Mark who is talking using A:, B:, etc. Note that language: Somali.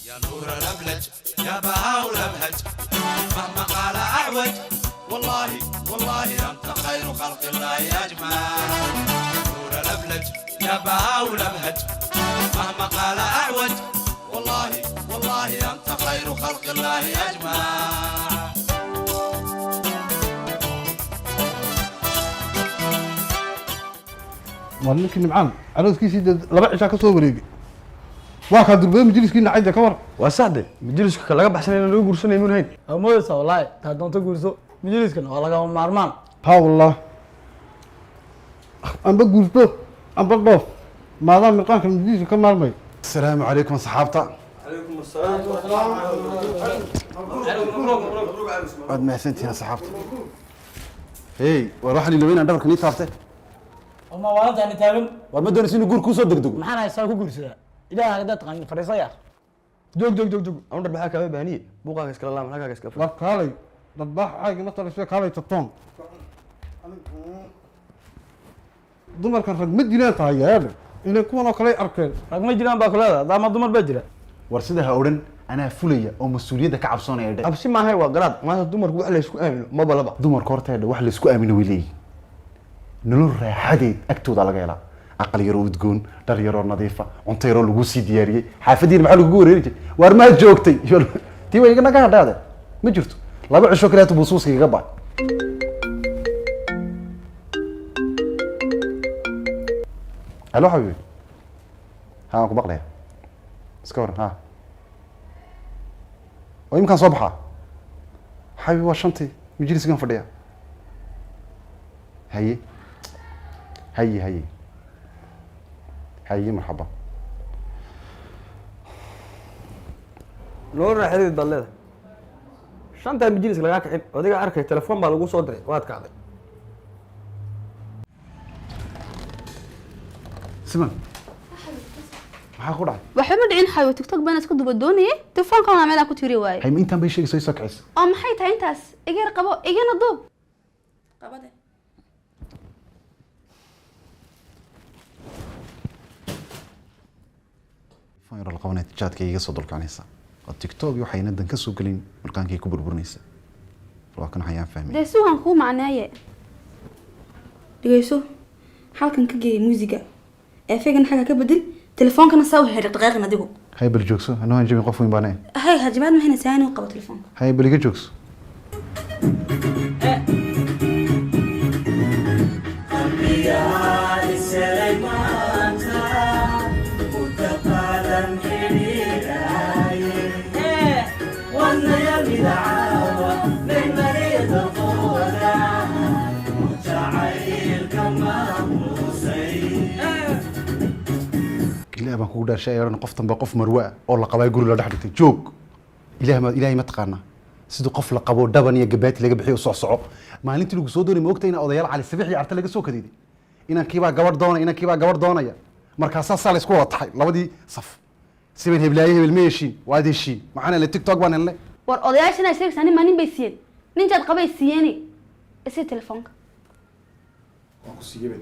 A: يا نور الأبلج يا بهاء الأبهج، مهما قال أعوج، والله والله أنت خير خلق الله أجمع. نور الأبلج يا بهاء الأبهج، مهما قال أعوج، والله والله أنت خير خلق الله أجمع.
B: Waa ninkii Nimcaan arooskiisii dee 2 cishaa ka soo wareegay, waa kaa durbada majliskii nacayda ka war.
C: Waa saxde, majliska laga baxsanayna laga guursanay mun hayn.
D: Waa moodaysaa wallaahi, taa doonto guurso, majliskan waa lagama maarmaan.
B: Ha wallah, amba guurto amba dhoof, maadaama mirqaanka majliska ka maarmay.
E: Asalaamu calaykum asxaabta.
C: Calaykum asalaam.
E: Waad mahadsantihiin asxaabta. Hey, war waxaan ilowey inaan dhabarka nii taabtay.
D: Ma waalantaani taagan?
E: War ma doonaysa inuu guur kuusoo degdego?
D: Maxaan haysaa ku guursadaa? Ilaah haddaad taqaanin, fadhiisa yar.
C: Joog, joog, joog, joog! Anu dhar maxaa kaaga baahaniye? Buuqaaga iskala laaman, halkaaga iskala fadhi.
B: War kaalay, dadbaax caagii ma talisay, kaalay tatoon. Dumarkan rag ma jiraan tahay yaadhe, inay kuwan oo kale arkeen.
D: Rag ma jiraan baa kuleeda, daama dumar baa jira.
E: War sida ha odhan, anaa fulaya oo mas-uuliyadda ka cabsoonaya dhe.
C: Cabsi maahay, waa garaad. Maanta dumarku wax laysku aamino maba laba.
E: Dumarka horta dhe wax laysku aamino way leeyihin. Nolol raaxadeed agtooda laga helaa: aqal yaroo udgoon, dhar yaroo nadiifa, cunto yaroo lagu sii diyaariyey. Xaafadiina maxaa lagugu wareeri jiray? Waar maa joogtay? Tii way naga hadhaade, ma jirto. 2 cisho kaleeto buusuuska igaga baay. Alo xabiibi, ha, waan ku maqlaya, iska waran. Ha, oo imkaan soo baxaa xabiibi, waa 5tii, majliskan fadhiya. Haye haye haye haye, marxaba.
C: Nolol raaxadeed baad leedahay. 5taa majliska lagaa kicin, adiga arkay, telefoon baa lagu soo diray, waad kacday.
E: Siman, maxaa ku dhacay?
F: Waxba ma dhicin xayo, TikTok baan isku duba doonayay, telefoonka waa meelaan ku tiri waaye.
E: Hay, ma intaan bay sheegayso soo kicisa?
F: Oo maxay tahay intaas? Iga qabo, igana duub qabade.
E: Telefoon yar oo la qabanaya, jaadka iga soo dulkacinaysa oo TikTok iyo waxayna dan ka soo gelin, markaankay ku burburinaysa. Waa kan waxayaan fahmay.
F: Dee suuhan kuu macneeye, dhegeyso, halkan ka geeyay muusiga, eefegan xagga ka bedel, telefoonkana saa u xidhi, dhaqaaqin adigu.
E: Hay, bal joogso, anoo aan jabin, qof weyn baan.
F: Hay, hajimaad mahayna, saani u qabo telefoonka.
E: Hay, bal iga joogso. Ilaah baan kugu dhaarshay, ayaan qoftan baa qof marwa ah oo la qabaa guri la dhex dhigtay. Joog, ilaah ma ilaahay ma taqaanaa sidii qof la qabo dhaban iyo gabaati laga bixiyo? Soc soco, maalintii lagu soo doonay ma ogtahay in odayaal Cali Sabix iyo Carte laga soo kadeeday? Inankiibaa gabadh doonaya, inankiibaa gabadh doonaya. Markaasaa saa la isku wada taxay labadii saf. Siban heblaaye hebel ma heshiin, waad heshiin. Maxaan helnay? TikTok baan helnay.
F: War odayaashan ay sheegaysaa nin maa nin bay siiyeen, nin jaad qabay siiyeen. Isii telefoonka.
E: Waan ku siiyey.